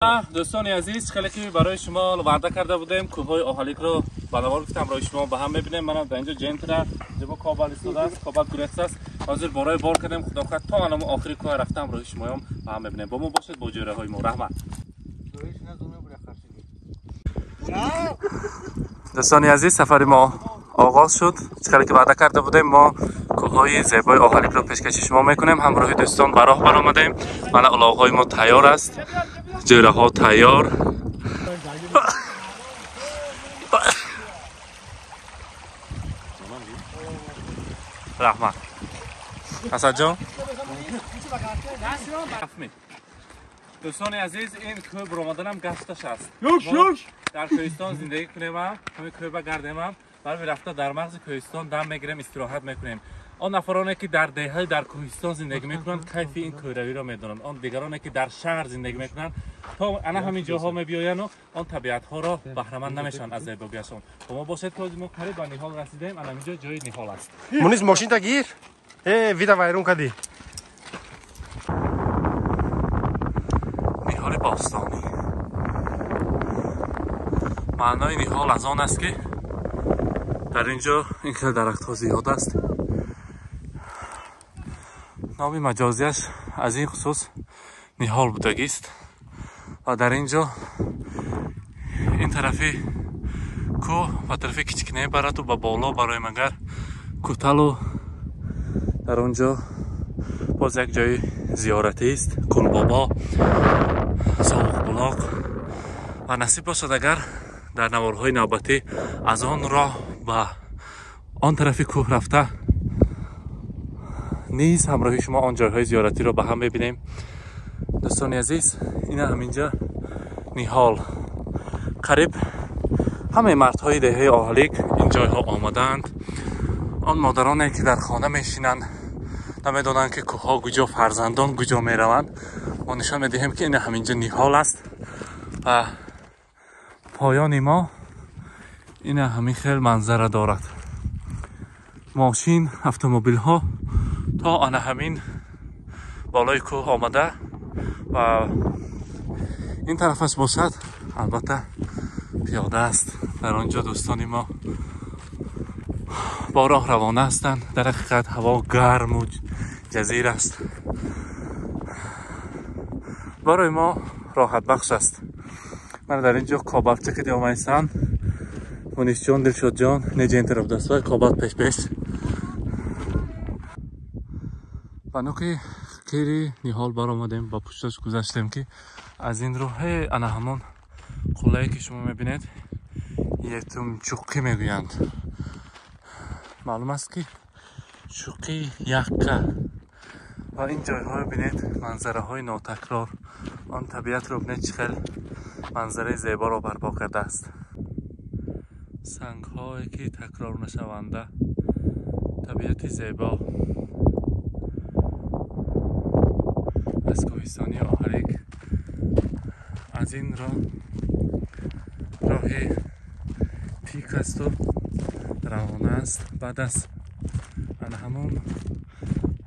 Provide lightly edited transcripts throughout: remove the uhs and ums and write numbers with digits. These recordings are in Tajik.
Дӯстони азиз, хеле ки барои шумо ваъда карда будем, кӯҳҳои Оҳаликро ба навор гуфтам, ҳамроҳи шумо ба ҳам мебинем. Манам дар инҷо ҷентра ҷабо Кобал истодааст, Кобал гурехт аст. Ҳозир борои бор кардем, худо хоҳад то анаму охири кӯҳ рафта ҳамроҳи шумоём ба ҳам мебинем. Бо мо бошед, бо ҷӯраҳои мо. Раҳмат. Дӯстони азиз, сафари мо оғоз шуд. Хеле ки ваъда карда будем, мо кӯҳҳои зебои Оҳаликро пешкаши шумо мекунем. Ҳамроҳи дӯстон ба роҳ баромадем. Мана улоғҳои мо тайёр аст, ҷӯраҳо тайёр. Раҳмат. Асадҷон. Дӯстони азиз, ин кӯҳ баромаданам гашташ аст. Дар кӯҳистон зиндагӣ кунем, ҳамин кӯҳба гардем, барои рафта дар мағзи кӯҳистон дам мегирем, истироҳат мекунем. Он нафароне ки дар деҳаи дар кӯҳистон зиндагӣ мекунанд, кайфи ин кӯҳравиро медонанд. Он дигароне ки дар шаҳр зиндагӣ мекунанд, то ана ҳамин ҷоҳо мебиёяну он табиатҳоро баҳраманд намешаванд аз зебогиашон. Бо мо бошед, то мо қариб ба ниҳол расидаем. Ана ҳаминҷо ҷои ниҳол аст. Мунис, мошинта гир, вида вайрон кардӣ. Ниҳоли бостонӣ. Маънои ниҳол аз он аст, ки дар ин ҷо ин хел дарахтҳо зиёд аст. Номи маҷозиаш аз ин хусус ниҳол будагист ва дар ин ҷо ин тарафи кӯҳ ба тарафи кичикне бараду ба боло барои магар кӯталу дар он ҷо боз як ҷои зиёратист, Кулбобо, Соғуқбулоқ. Ва насиб бошад, агар дар наворҳои навбатӣ аз он роҳ ба он тарафи кӯҳ рафта низ ҳамроҳи шумо он ҷойҳои зиёратиро ба ҳам мебинем. Дӯстони азиз, ина ҳаминҷа ниҳол. Қариб ҳамаи мардҳои деҳаи Оҳалик ин ҷойҳо омадаанд. Он модароне ки дар хона мешинанд, намедонанд ки кӯҳҳо куҷо, фарзандон куҷо мераванд. Мо нишон медиҳем, ки ина ҳаминҷа ниҳол аст ва поёни мо ина ҳамин хел манзара дорад. Мошин, автомобилҳо то ана ҳамин болои кӯҳ омада ва ин тарафаш бошад, албатта пиёда аст. Дар он ҷо дӯстони мо бо роҳ равона ҳастанд. Дар ҳақиқат ҳаво гарму ҷазир аст, барои мо роҳатбахш аст. Мана дар ин ҷо кобалча ки омайсан, Мунисҷон, Дилшодҷон неҷентар будааст ва кобал пеш-пеш. Ба нуки қири ниҳол баромадем, ба пушташ гузаштем, ки аз ин роҳе ана ҳамон қуллае ки шумо мебинед, Етумчуқӣ мегӯянд. Маълум аст, ки чуқӣ якка. Ва ин ҷойҳоро бинед, манзараҳои нотакрор. Он табиатро бинед, чӣ хел манзараи зеборо барпо кардааст. Сангҳое ки такрор нашаванда, табиати зебо аз кӯҳистони Оҳалик. Аз ин роҳ роҳи тик асту равона аст. Баъд аз ана ҳамон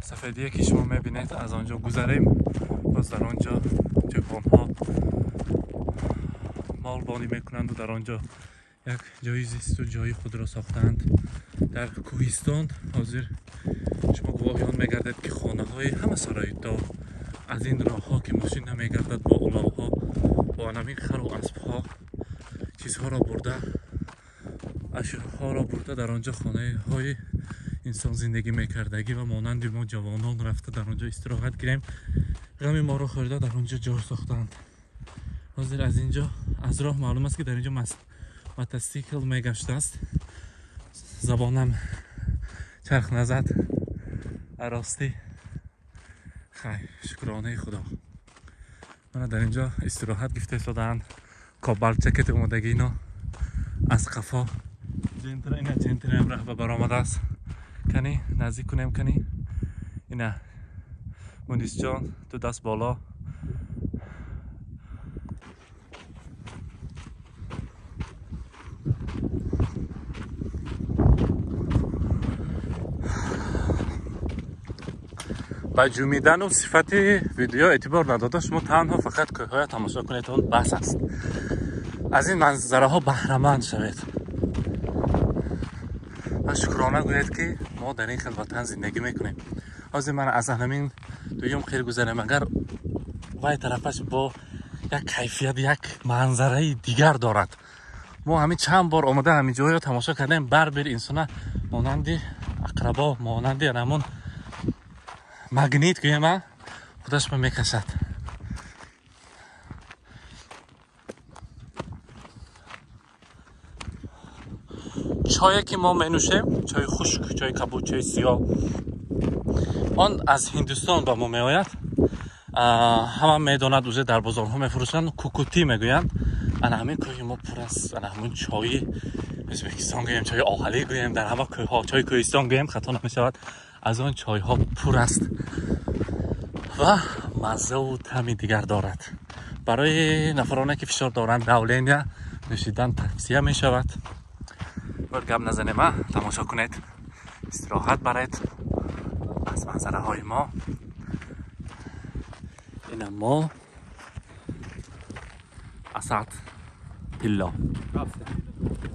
сафедие ки шумо мебинед, аз он ҷо гузарем, боз дар он ҷо чӯпонҳо молбонӣ мекунанду дар он ҷо як ҷои зисту ҷои худро сохтаанд. Дар кӯҳистон ҳозир шумо гувоҳиён мегардед, ки хонаҳои ҳама сароитдор аз ин роҳҳо ки мошин намегардад, бо уловҳо, бо анамин хару аспҳо чизҳоро бурда, ашёҳоро бурда, дар он ҷо хонаҳои инсон зиндагӣ мекардагӣ ва монанди мо ҷавонон рафта дар он ҷо истироҳат гирем, ғами моро хӯрда дар он ҷо ҷой сохтаанд. Ҳозир аз ин ҷо аз роҳ маълум аст, ки дар ин ҷо мотосикл мегаштааст. Забонам чарх назад. Ростӣ хай, шукронаи Худо. Мана дар ин ҷо истироҳат гирифта истодаанд. Кобалчакет омадагӣ ино аз қафо ҷентра, ина ҷентраам раҳба баромадааст. Кани наздик кунем, кани ина Мунисҷон ду даст боло. Ба ҷумидану сифати видео эътибор надода, шумо танҳо фақат кӯҳҳоя тамошо кунед, он бас аст. Аз ин манзараҳо баҳраманд шавед ва шукрона гӯед, ки мо дар ин хел ватан зиндагӣ мекунем. Ҳозир ман аз ҳамин дуюм қир гузарем, агар вай тарафаш бо як кайфият, як манзараи дигар дорад. Мо ҳамин чанд бор омада ҳамин ҷойро тамошо кардем, барбир инсона монанди ақрабо, монанди ҳамон магнит гӯем, худаш ба мекашад. Чое ки мо менӯшем, чои хушк, чои кабуд, чои сиёҳ, он аз Ҳиндустон ба мо меояд. Ҳама медонад, уже дар бозорҳо мефурӯшанд, кукутӣ мегӯянд. Ана ҳамин кӯҳи мо пур аст ана ҳамин чои Ӯзбекистон гӯем, чои оҳалӣ гӯем, дар ҳама кӯҳҳо чои кӯҳистон гӯем, хато намешавад. Аз он чойҳо пур аст ва маззаву таъми дигар дорад. Барои нафароне ки фишор доранд, давления, нӯшидан тавсия мешавад. Бор гап назанем, тамошо кунед, истироҳат баред аз манзараҳои мо. Ина мо Асад Тилло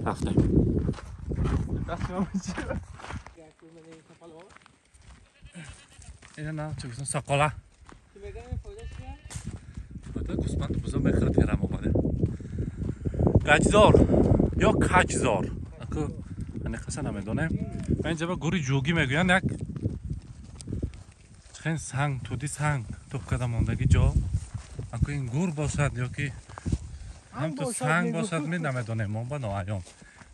рафтем. Ина на чӣ гуфтам, соқола фоида гӯсфанду бузо мехӯрад, терам омада. Гаҷзор ё каҷзор, аку аниқаша намедонем. Ва инҷа ба гури ҷугӣ мегӯянд, як чихен санг, туди санг туп карда мондагӣ ҷо. Аку ин гур бошад ё ки ҳам ту санг бошад, ме намедонем, мо ба ноаён.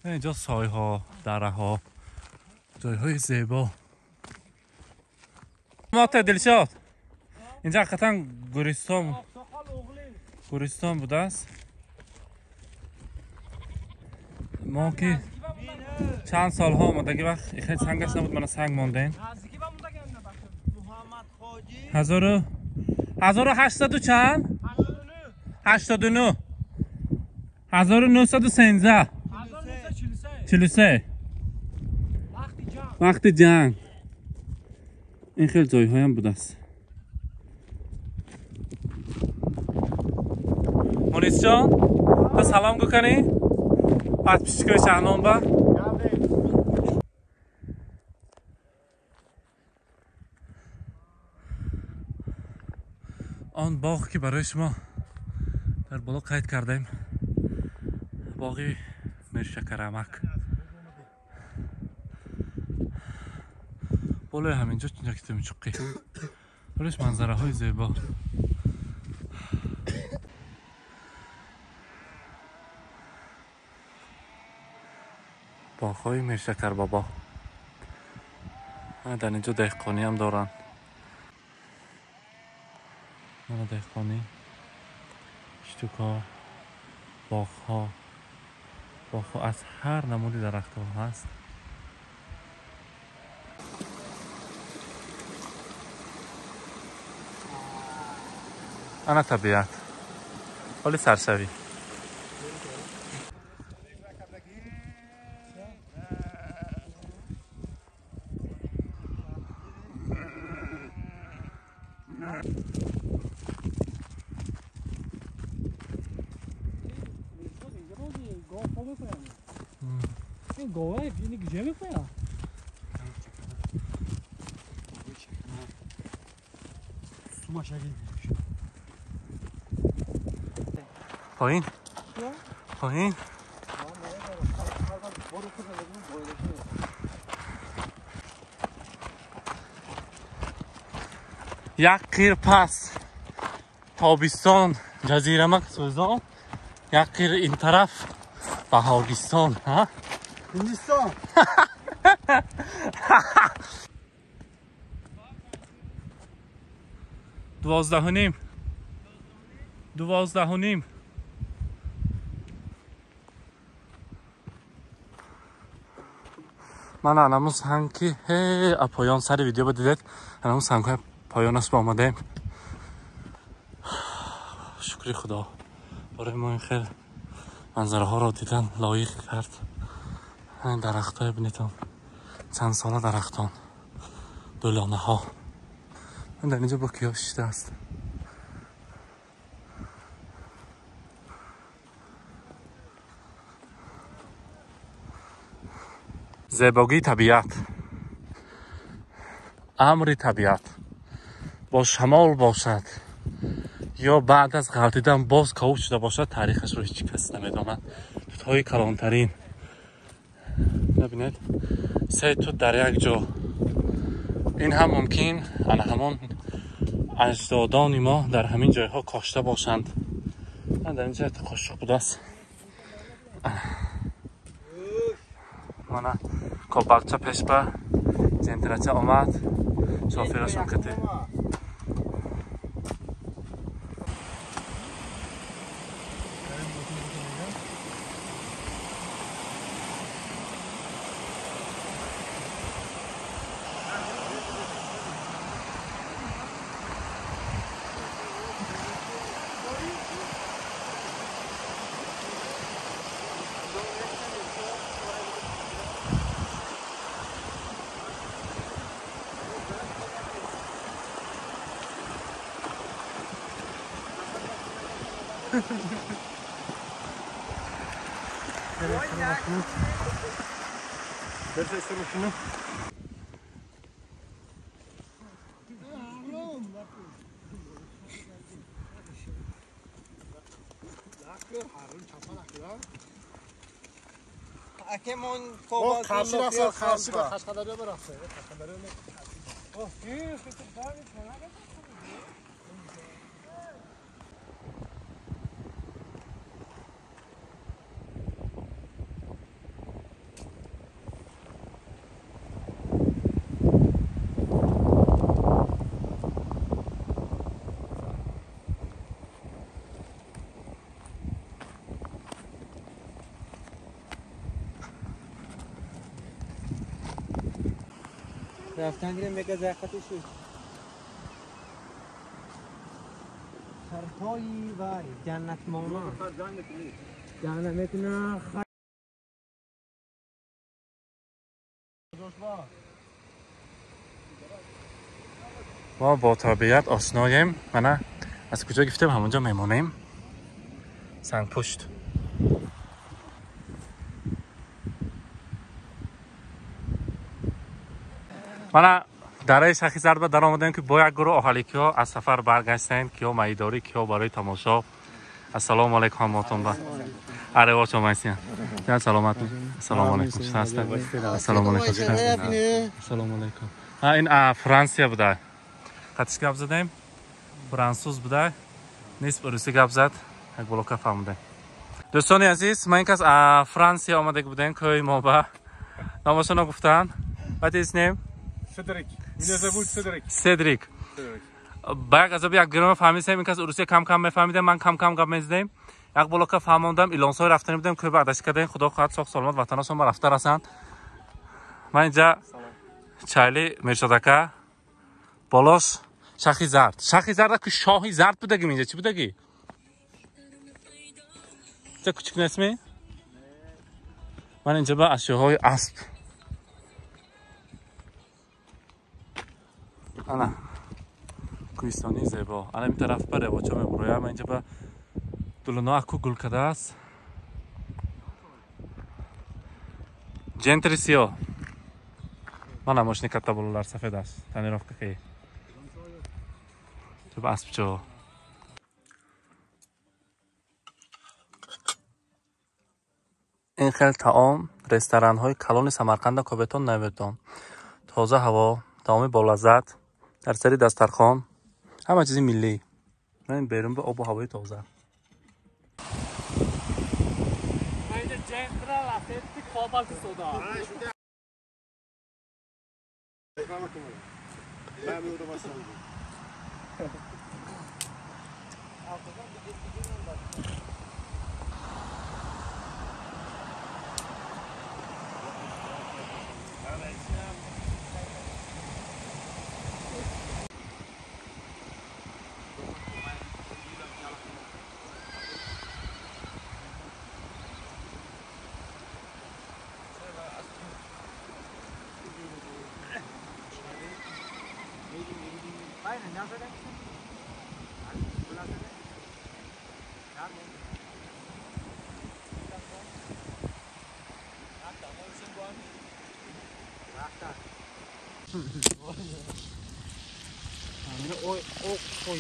Инҷо сойҳо, дараҳо, ҷойҳои зебо. Мота Дилшод, инҷа ҳақиқатан гуристон будааст. Мо ки чанд солҳо омадагӣ вақт ихел сангаш набуд, мана санг мондем. 1800 чанд? 89. 1913. 43. вақти ҷанг. Ин хел ҷойҳоям будааст. Мунисҷон, ту салом гӯ кунӣ подписчикои Шаҳном ба. Он боғ ки барои шумо дар боло қайд кардем, боғи Миршакарамак. Болои ҳаминҷо як тимчуқӣ, болош манзараҳои зебо. Боғҳои Миршакарбобо. Дар инҷо деҳқониам доранд. Мана деҳқонӣ, киштукор, боғҳо. Боғҳо аз ҳар намуди дарахтҳо ҳаст. Ана табиат. Ҳоли саршавӣ. پایین پایین. یک قیر پس تابستان جزیره سوزان، یک قیر این طرف بهارستان. ها هندستان. 12:30. 12:30. Ман анамун санг ки поён сари видео ба дидед, анамун сангҳои поёнаш ба омадаем. Шукри Худо барои мо ин хел манзараҳоро дидан лоиқ кард. Ин дарахтҳое бинедон, чанд сола дарахтон, дулонаҳо. Дар инҷо бо киё шиштааст. Зебогии табиат, амри табиат бо шамол бошад ё баъд аз ғалтидан боз кавук шуда бошад, таърихашро ҳеҷ кас намедонад. Тутҳои калонтарин набинед, се тут дар як ҷо. Ин ҳам мумкин ана ҳамон аҷдодони мо дар ҳамин ҷойҳо кошта бошанд. Дар инҷа қошуқ будааст. Мана кобақча пешба ҷентрача омад, шофирашон кати. رفتن دیدم میگه زخمت شد. خرهایی وای جنت ماما. جنت میتونه خر. ما با طبیعت آشناییم. من از کجا گفتم همونجا میمونیم. سنگ پشت. Мана дараи Шахи Зард ба даромадем, ки бо як гурӯҳ оҳаликиҳо аз сафар баргаштанд, киҳо майдорӣ, киҳо барои тамошо. Ассалому алайкум ҳамаатон ба аревоч омайсиян. Ҷан саломат. Ассалому алайкум. Ассалому алайкум. Ассалому алайкум. Ҳа, ин Франсия буда. Қатиш гап задем. Франсуз буда. Нисф русӣ гап зад. Як блока фаҳмидем. Дӯстони азиз, ман ин кас Франсия омадаги будем, кӯи мо ба номашонро гуфтанд. What is name? Седрик. Меня зовут Седрик. Седрик. Ба як азоби як гирма фаҳмидем, ин кас русия кам-кам мефаҳмидем, ман кам-кам гап мезадем. Як блока фаҳмондам, илонсой рафтани будем, кӯи баъдаш кардем. Худо хоҳад соғ саломат ватанашон ба рафта расанд. Ман инҷа чайли Миршодака, болош Шахи Зард. Шахи Зард ки шоҳи зард будаги инҷа чӣ будаги? Инҷа кучик нестми? Ман инҷа ба ашёҳои асп. Ана кӯҳистони зебо. Ана ин тараф ба ревоча мебуроям. Инҷа ба дулуно аку гул кардааст. Ҷентри сиё. Мана мошини катта болалар сафед аст. Тонировка ки. Ту ба аспчо. Ин хел таом ресторанҳои калони Самарқанда кобетон наметон. Тоза ҳаво, таоми болаззат, дар сари дастархон, ҳама чизи миллӣ. Ман берун ба обу ҳавои тоза.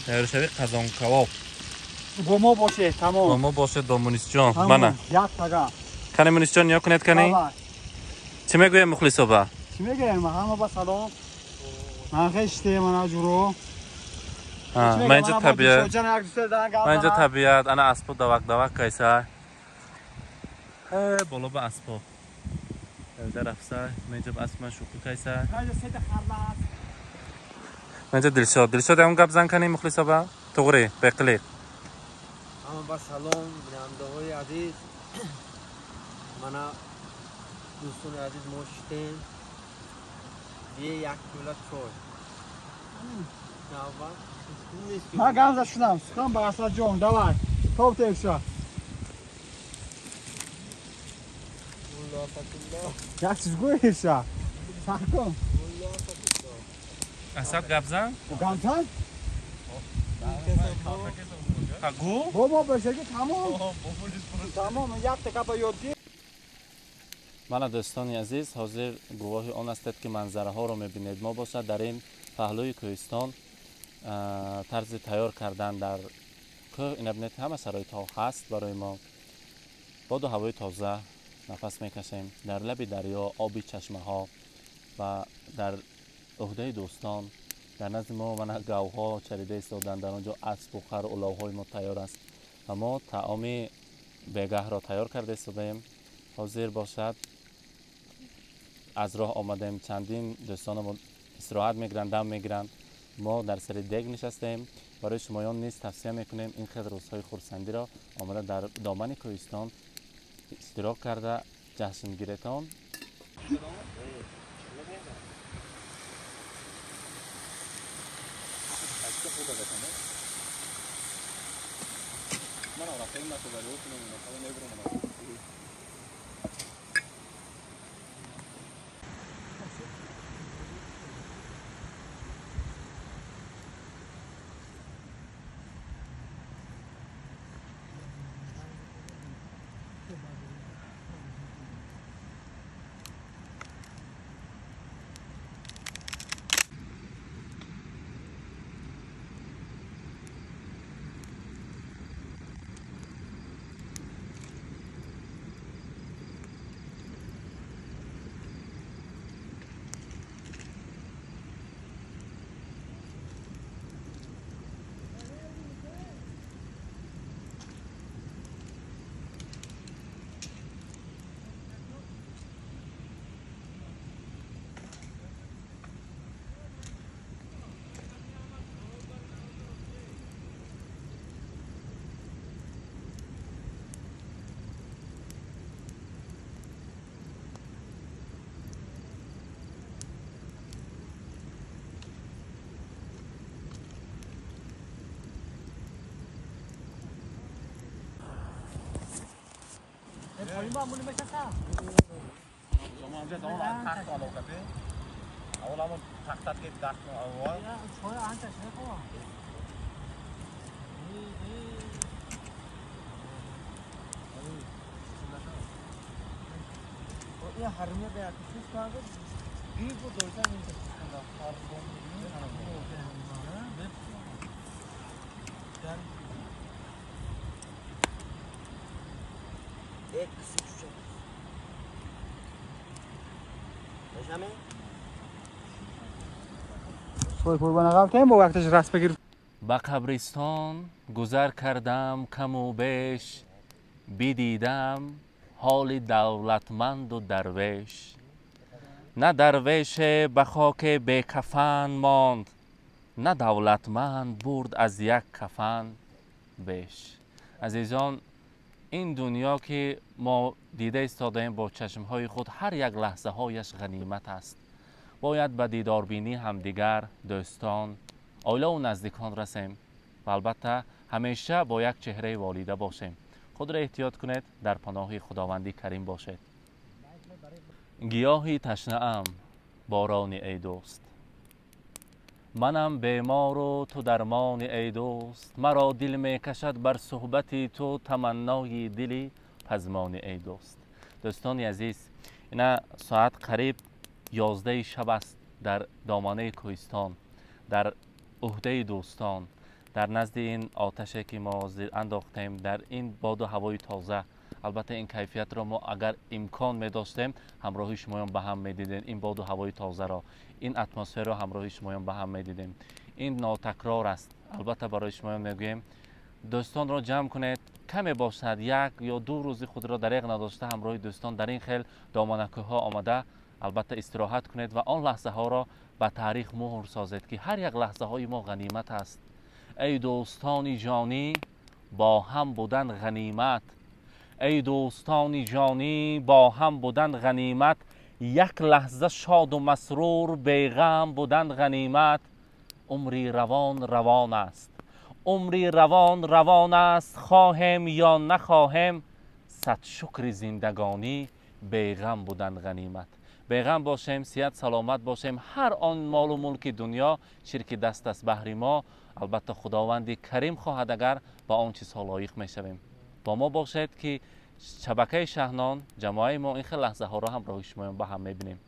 Тайёршави қазон кавоб. Бо мо боше, тамом. Бо мо боше Домунисҷон. Мана. Як тага. Кани Мунисҷон ниё кунед кани? Чӣ мегӯем мухлисоба? Чӣ мегӯем? Ҳама ба салом. Ман хеште, мана ҷуро. Ман инҷа табиат. Ман инҷа табиат, ана аспо давак давак кайса. Боло ба аспо. Инҷа рафса, ман инҷа асп ман шӯхӣ кайса. Ман инҷа Дилшод. Дилшод ҳам гап зан кани мухлисоба? Туғри, беқилиқ. Ҳама ба салом, бинандаҳои азиз. Мана дӯстони азиз мо шиштем. Бие як пиёла чой. Ман гап зашудам. Сухан ба Асадҷон, давай. Топ тевша. Як чиз гӯй тевша. Сахт кун. Асад гап зан? Гап зан? Гу? Бо мо бошаги тамом. Тамом, як така ба ёд гир. Мана дӯстони азиз, ҳозир гувоҳи он ҳастед ки манзараҳоро мебинед. Мо бошад дар ин паҳлӯи кӯҳистон тарзи тайёр кардан дар кӯҳ, ина бинед ҳама шароитҳо ҳаст барои мо. Боду ҳавои тоза нафас мекашем, дар лаби дарё, оби чашмаҳо ва дар ӯҳдаи дӯстон. Дар назди мо мана гавҳо чарида истоданд, дар он ҷо аспу хар уловҳои мо тайёр аст ва мо таоми бегаҳро тайёр карда истодаем. Ҳозир бошад аз роҳ омадем, чандин дӯстонамо истироҳат мегиранд, дам мегиранд. Мо дар сари дег нишастем. Барои шумоён низ тавсия мекунем ин хел рӯзҳои хурсандиро омада дар домани кӯҳистон иштирок карда ҷашн гиретон. Ба қабристон гузар кардам каму беш, бидидам ҳоли давлатманду дарвеш. На дарвеше ба хоке бекафан монд, на давлатманд бурд аз як кафан беш. Азизон, ин дунё ки мо дида истодаем бо чашмҳои худ, ҳар як лаҳзаҳояш ғанимат аст. Бояд ба дидорбинӣ ҳамдигар, дӯстон, оилаву наздикон расем ва албатта ҳамеша бо як чеҳраи волида бошем. Худро эҳтиёт кунед, дар паноҳи Худованди Карим бошед. Гиёҳи ташнаам, борони эй дӯст, Манам бемору ту дармони эй дӯст, маро дил мекашад бар суҳбати ту таманнои дили пазмони эй дӯст. Дӯстони азиз, ина соат қариб 11 шаб аст дар доманаи кӯҳистон, дар уҳдаи дӯстон, дар назди ин оташе ки мо андохтем, дар ин боду ҳавои тоза. Албатта ин кайфиятро мо агар имкон медоштем ҳамроҳи шумоён ба ҳам медидем, ин боду ҳавои тозаро, ин атмосферро ҳамроҳи шумоён ба ҳам медидем. Ин нотакрор аст. Албатта барои шумоён мегӯем дӯстонро ҷамъ кунед, каме бошад як ё ду рӯзи худро дареғ надошта ҳамроҳи дӯстон дар ин хел доманакӯҳҳо омада албатта истироҳат кунед ва он лаҳзаҳоро ба таърих муҳр созед ки ҳар як лаҳзаҳои мо ғанимат аст. Эй дӯстони ҷонӣ, бо ҳам будан ғанимат. Эй дӯстони ҷонӣ, бо ҳам будан ғанимат. Як лаҳза шоду масрур беғам будан ғанимат. Умри равон равон аст, умри равон равон аст, хоҳем ё нахоҳем, сад шукри зиндагонӣ беғам будан ғанимат. Беғам бошем, сиҳат саломат бошем, ҳар он молу мулки дунё чирки даст аст баҳри мо. Албатта худованди карим хоҳад агар ба он чизҳо лоиқ мешавем. Бо мо бошед ки шабакаи Шаҳнон, ҷамоаи мо ин хел лаҳзаҳоро ҳамроҳи шумоён ба ҳам мебинем.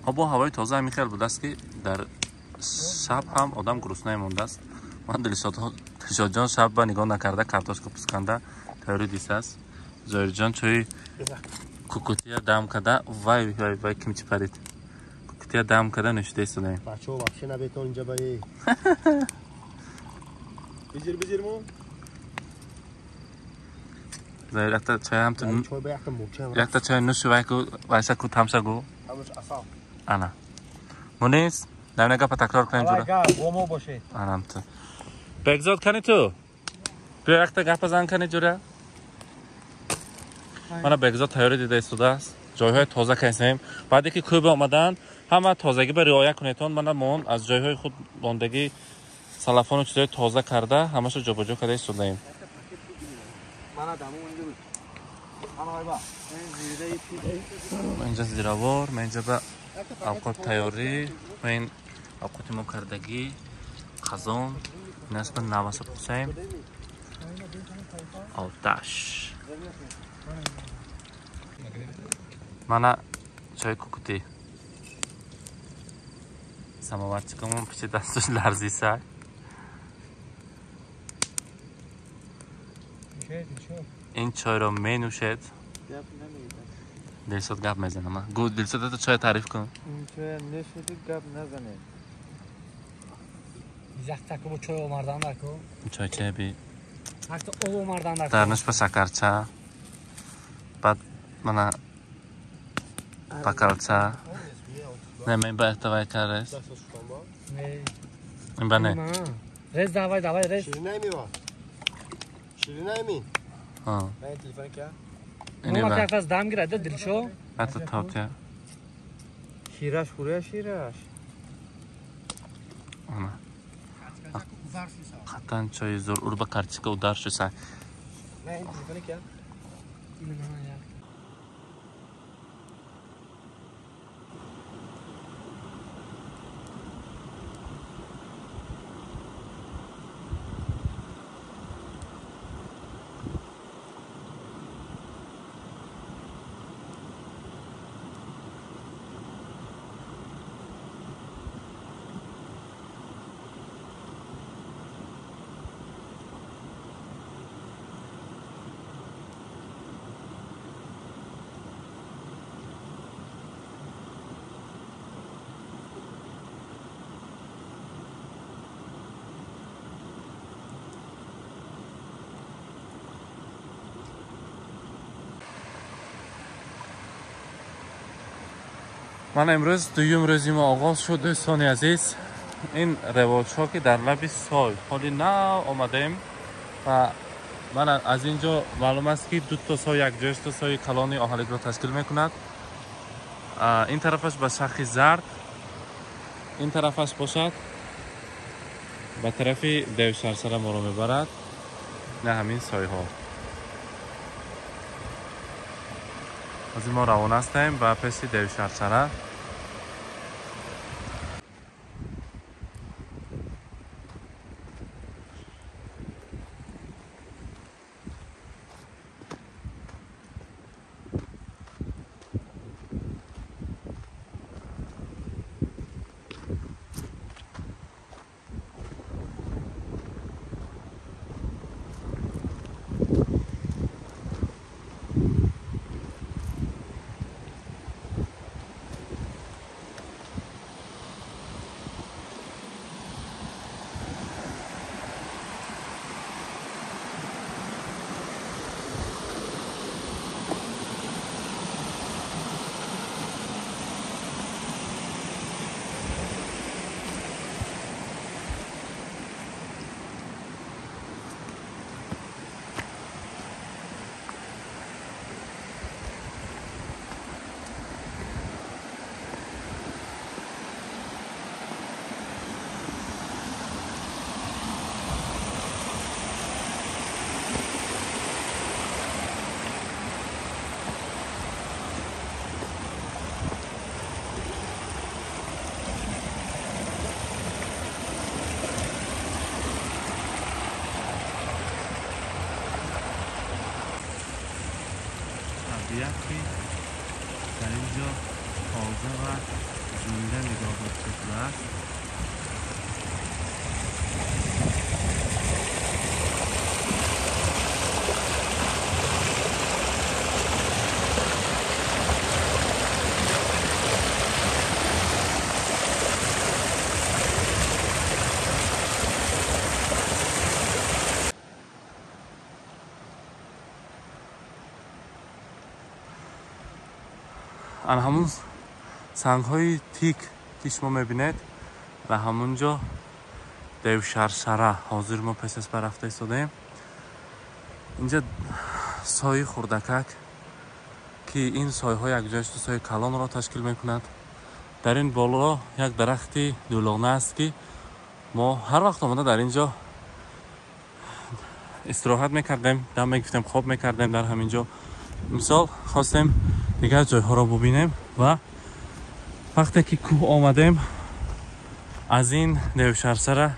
Обу ҳавои тоза ҳамин хел будааст ки дар шаб ҳам одам гурусна мондааст. Ман Дилшодҷон шаб ба нигоҳ накарда картошка пусканда тайёрӣ дисааст. Зоирҷон чои кукутия дам карда, вай вай вай кимчи парид. Кукутия дам карда нӯшида истодаем. Бачаҳо вообще набетон инҷа баи. Бизир бизир мо. Зоир якта чой ҳам ту якта чой нӯши вай ку вайса ку тамса гу. Ҳамаш асал. Ана. Мунис, намна гапа такрор кунем ҷура. Гап бо мо бошед. Анам ту. Бегзод кани ту? Биё якта гапа зан кани ҷура. Мана Бегзод тайёрӣ дида истодааст. Ҷойҳои тоза кардем. Баъде ки кӯба омадан, ҳама тозагӣ ба риоя кунедтон. Мана мон аз ҷойҳои худ мондагӣ салафону чизҳои тоза карда, ҳамаашро ҷобаҷо карда истодаем. Инҷа зиравор, ман инҷа ба авқот тайёрӣ, ва ин авқоти мо кардагӣ, қазон, инас ба наваса пухтаем. Оташ. Мана чой кукутӣ. Самоварчикамон пиши дасташ ларзиса. Ин чойро менӯшед. Дилшод гап мезанам. Гу Дилшод это чой таъриф кун. Ин чой нӯшиди гап назанед. Якта ку чой омардан даку. Чой чай би. Якта об омардан даку. Дарнаш ба шакарча. Баъд мана бакалча. Не, мен ба давай карес. Не. Ин ба не. Рез давай давай рез. Ширинай ми ва. Ширинай ми. Ҳа. Мен телефон ка. Мо как дам гирад Дилшо. Это тотя. Шираш хуря шираш. Ана. Қатан чой зур урба карчика удар шуса. Мен телефон ка. Ман имрӯз дуюм рӯзи мо оғоз шуд, дӯстони азиз. Ин ревоҷҳо ки дар лаби сой ҳоли нав омадем ва ман аз ин ҷо маълум аст ки дуто сой якҷояшто сои калони оҳаликро ташкил мекунад. Ин тарафаш ба шахи зард, ин тарафаш бошад ба тарафи девшарсара моро мебарад. На ҳамин сойҳо. Аз мо равон ҳастем ба пеши девшарсара. Табиат ки дар инҷо тоза ва зинда нигоҳ дошта шудааст. ан ҳамун сангҳои тик ки шумо мебинед ва ҳамун ҷо Девшаршара ҳозир мо пеш аз рафта истодаем. Инҷа сои хурдакак ки ин сойҳо якҷоя шуда сои калонро ташкил мекунад. Дар ин боло як дарахти дулона аст ки мо ҳар вақт омада дар ин ҷо истироҳат мекардем, дам мегирифтем, хоб мекардем дар ҳамин ҷо. Мисол хостем дигар ҷойҳоро бубинем ва вақте ки кӯҳ омадем аз ин Девшаршара,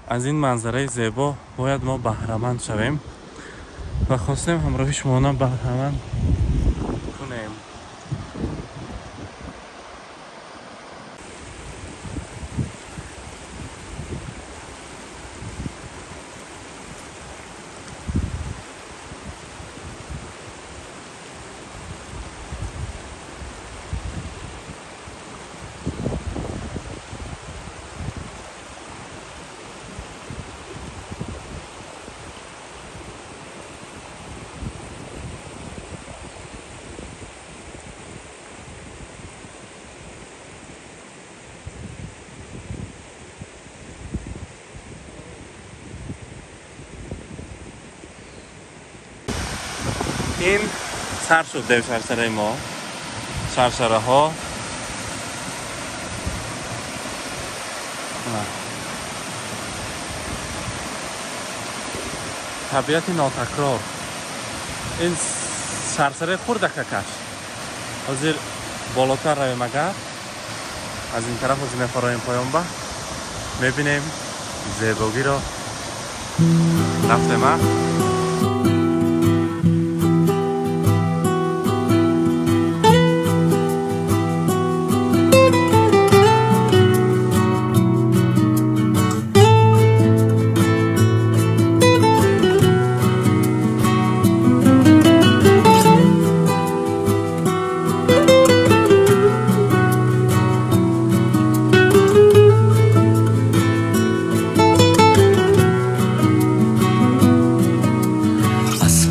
аз ин манзараи зебо бояд мо баҳраманд шавем ва хостем ҳамроҳи шумонам баҳраманд кунем. ин сар шуд Девшаршараи мо. Шаршараҳо табиати нотакрор. Ин шаршараи хурдакакаш. Ҳозир болотар равем, агар аз ин тараф ҳозир мефароем поёнба, мебинем зебогиро. Рафтем.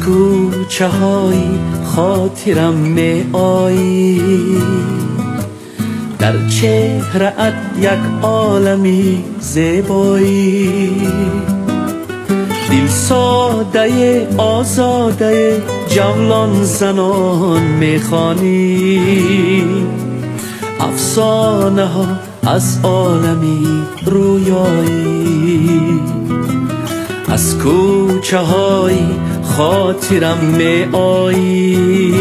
کوچه‌های خاطرم می آیی، در چهره‌ات یک عالمی زیبایی، دل ساده آزاده جولان زنان میخوانی، افسانه ها از عالمی رویایی، از کوچه های خاطرم می آیی،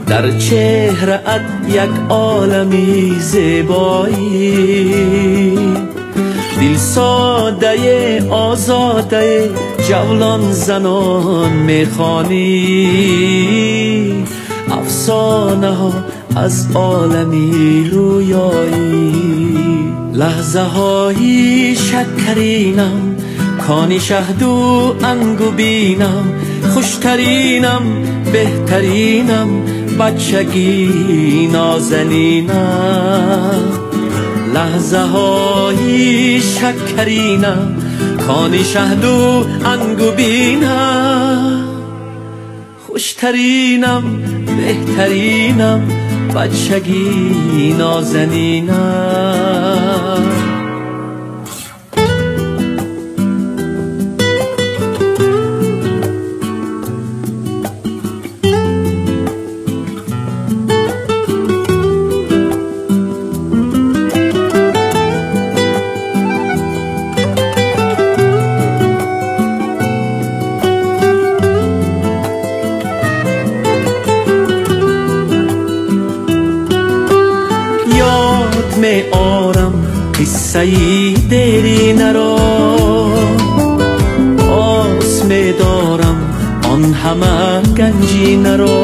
در چهره‌ات یک عالمی زیبایی، دل ساده آزاده جولان زنان میخوانی، افسانه ها از عالمی رویایی، لحظه های شکرینم کانی شهد و انگوبینم، خوشترینم بهترینم بچگی نازنینم، لحظه های شکرینم کانی شهد و انگوبینم، خوشترینم بهترینم بچگی نازنینم. می آرم قصه دیرینه را، آس می دارم آن همه ганҷинаро.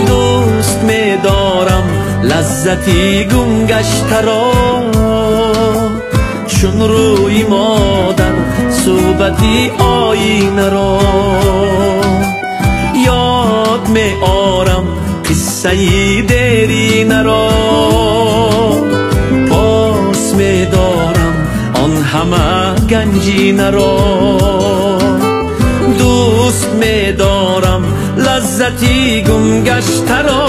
Дӯст медорам лаззати гумгаштаро, чун рӯи модар суҳбати оинаро. Ёд меорам қиссаи деринаро, пос медорам он ҳама ганҷинаро. Дӯст медорам лаззати гумгаштаро,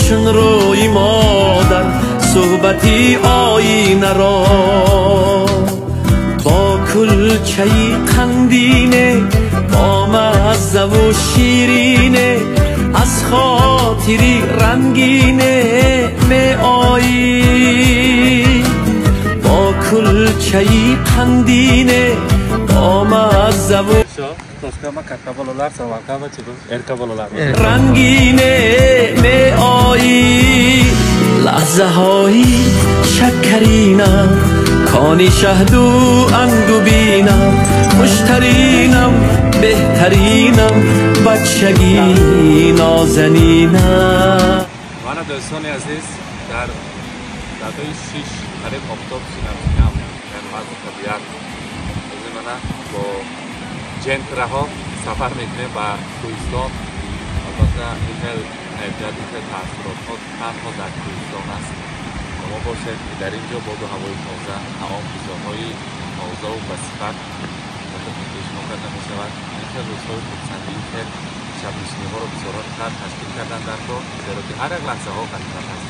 чун рӯи модар суҳбати оинаро. Бо кулчаи қандине, бо маззаву ширине, аз хотири рангине меоӣ. Бо кулчаи қандине, бо маззаву рангине меоӣ. Лаҳзаҳои шакаринам, кони шаҳду ангубинам, хуштаринам, беҳтаринам, бачагии нозанинам. Мана дӯстони азиз, дар датои 6 қариб офтоб шинам дар вазъи табиат. Ҳозир мана бо ҷентраҳо сафар мекунем ба кӯҳистон. Албатта ин хел табиат, ин хел таассуротҳо танҳо дар кӯҳистон аст. Шумо бошед ки дар ин ҷо боду ҳавои тоза, таом, ғизоҳои тозаву басифат пешниҳод карда мешавад. Ин хел рӯзҳои хурсандӣ, ин хел шабнишиниҳоро бисёрон тар ташкил кардан дар кор, зеро ки ҳар як лаҳзаҳо ғанимат аст.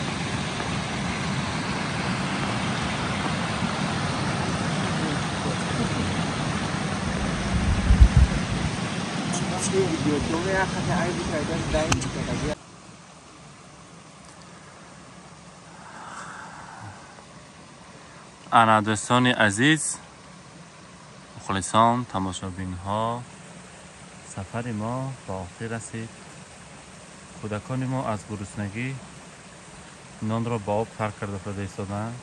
Ана дӯстони азиз, мухлисон, тамошобинҳо, сафари мо ба охир расид. Кӯдакони мо аз гуруснагӣ нонро ба об тар карда фурда истоданд.